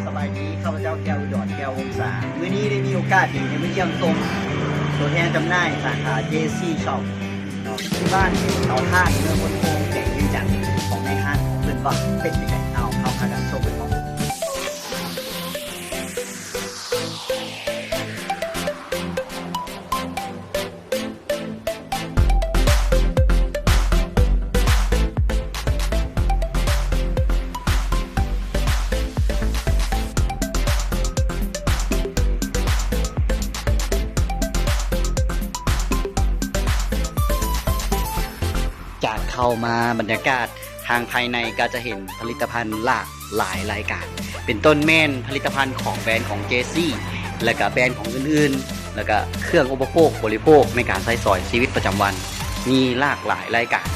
ສະບາຍດີ ຂ້າພະເຈົ້າ ແກ້ວອຸດອນ ແກ້ວວົງສາ. ມື້ນີ້ໄດ້ມີໂອກາດດີໄດ້ມາຢ້ຽມຊົມຕົວແທນຈຳໜ່າຍສາຂາ ເຈຊີ ຊັອບ ເນາະ ທີ່ບ້ານເຕົາຖ່ານ ເມືອງໂພນໂຮງ ແຂວງວຽງຈັນ ຂອງນາຍຮ້ານຂອງເພິ່ນວ່າເປັນຈັ່ງໃດ. ເອົາ ເຮົາພາກັນຊົມໄປພ້ອມກັນ. ຈາກເຂົ້າມາບັນຍາກາດທາງພາຍໃນ ກໍຈະເຫັນຜະລິດຕະພັນຫຼາກ ຫຼາຍລາຍການ ເປັນຕົ້ນແມ່ນຜະລິດຕະພັນຂອງແບຣນຂອງ ເຈຊີ ແລະກະແບຣນຂອງອື່ນໆ ແລະກະເຄື່ອງອຸປະໂພກບໍລິໂພກໃນການໃຊ້ສອຍຊີວິດປະຈຳວັນ ມີຫຼາກຫຼາຍລາຍການ.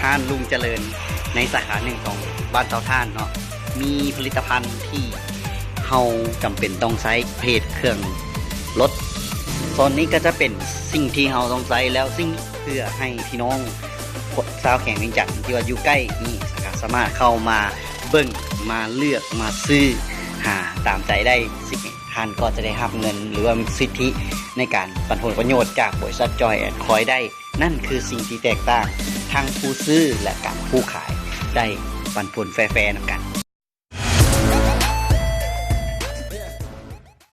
ຮ້ານລຸງຈະເລີນໃນສາຂາໜຶ່ງຂອງບ້ານເຕົາຖ່ານເນາະ ມີຜະລິດຕະພັນທີ່ເຮົາຈຳເປັນຕ້ອງໃຊ້ ເພດເຄື່ອງລົດ. ໂຊນນີ້ກໍຈະເປັນສິ່ງທີ່ເຮົາຕ້ອງໃຊ້ແລ້ວ ສິ່ງເພື່ອໃຫ້ພີ່ນ້ອງ ຊາວແຂວງວຽງຈັນທີ່ວ່າຢູ່ໃກ້ນີ້ ສາມາດເຂົ້າມາເບິ່ງ ມາເລືອກ ມາຊື້ຫາຕາມໃຈໄດ້. ທ່ານກໍຈະໄດ້ຮັບເງິນ ຫຼືວ່າສິດທິໃນການປັນຜົນປະໂຫຍດຈາກບໍລິສັດ Joy and Coin ໄດ້. ນັ້ນຄືສິ່ງທີ່ແຕກຕ່າງ ທັງຜູ້ຊື້ ແລະກະຜູ້ຂາຍ ໄດ້ປັນຜົນແຟໆນຳກັນ.